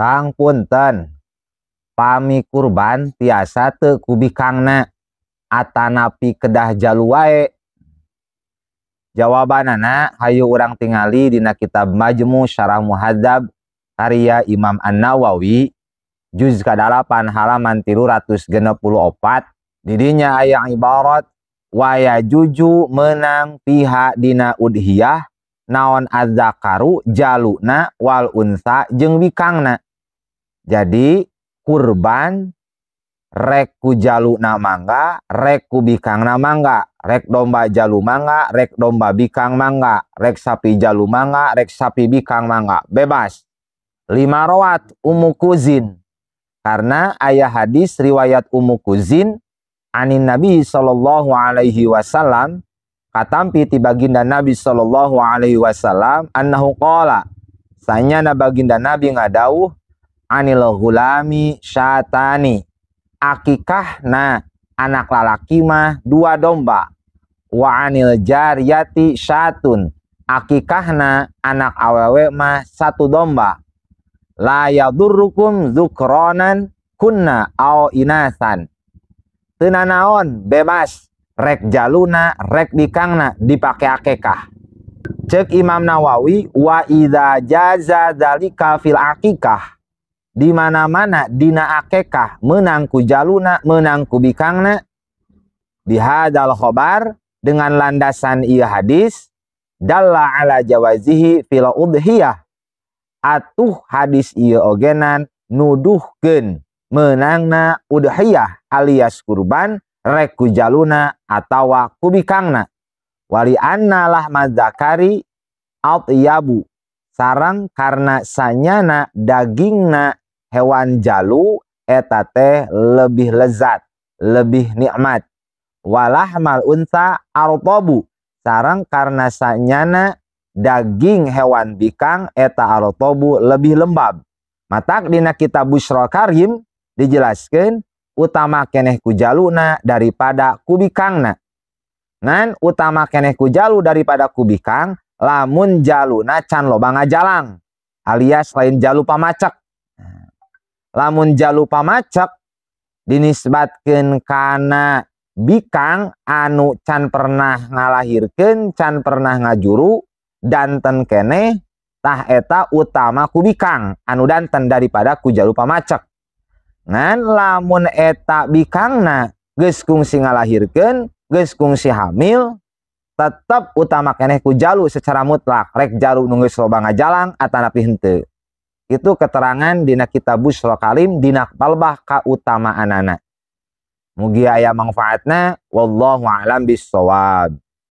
Kang, punten, pami kurban tiasa teu ku bikangna atanapi kedah jalu wae? Jawabanana, hayu urang tingali dina kitab Majmu Syarah Muhadzab karya Imam An-Nawawi, juz ka-8 halaman 364. Didinya aya ibarat wa yajuzu, menang, fiha dina udhiyah naon azzakaru jaluna wal unsa jeung bikangna. Jadi kurban rek ku jaluna mangga, rek ku bikangna mangga, rek domba jalu mangga, rek domba bikang mangga, rek sapi jalu mangga, rek sapi bikang mangga, bebas. Lima rawat Ummu Kuzin, karena aya hadis riwayat Ummu Kuzin anin Nabi sallallahu alaihi wasallam, katampi ti baginda Nabi sallallahu alaihi wasallam, annahu qala, sanyana baginda Nabi ngadawuh, anil ghulami syatani, akikahna anak lalaki mah dua domba, wa anil jariyati syatun, akikahna anak awewe mah satu domba, la yadurrukum dzukronan kunna au inasan, teu nanaon, bebas rek jaluna rek bikangna dipake akikah. Cek Imam Nawawi, wa idza jaza dzalika fil akikah, di mana-mana dina akikah menang ku jaluna menang ku bikangna, bihadzal khobar, dengan landasan ieu hadis, dalla ala jawazihi fil udhiyah, atuh hadis ieu ogenan nuduhkeun menangna udhiyah alias kurban rek ku jaluna atawa ku bikangna. Wali anna lahma zakari atyabu, sareng karena sanyana dagingna hewan jalu eta teh lebih lezat, lebih nikmat. Walahmal unsa artabu, sareng karena sanyana daging hewan bikang eta artabu lebih lembab. Matak dina kitab Busyra Karim dijelaskeun utama keneh ku jaluna daripada ku bikangna. Ngan utama keneh ku jalu daripada ku bikang lamun jaluna can loba ngajalang alias lain jalu pamacek. Lamun jalu pamacek dinisbatkeun kana bikang anu can pernah ngalahirkeun, can pernah ngajuru, danten keneh, tah eta utama ku bikang anu danten daripada ku jalu pamacek. Ngan lamun eta bikangna geus kungsi ngalahirkeun, geus kungsi hamil, tetep utama keneh ku jalu secara mutlak, rek jalu nu geus loba ngajalang atanapi henteu. Itu keterangan dina kitab Busyra Kalim dina palbah kautamaanana. Mugi aya manfaatna, wallahu a'lam bissawab.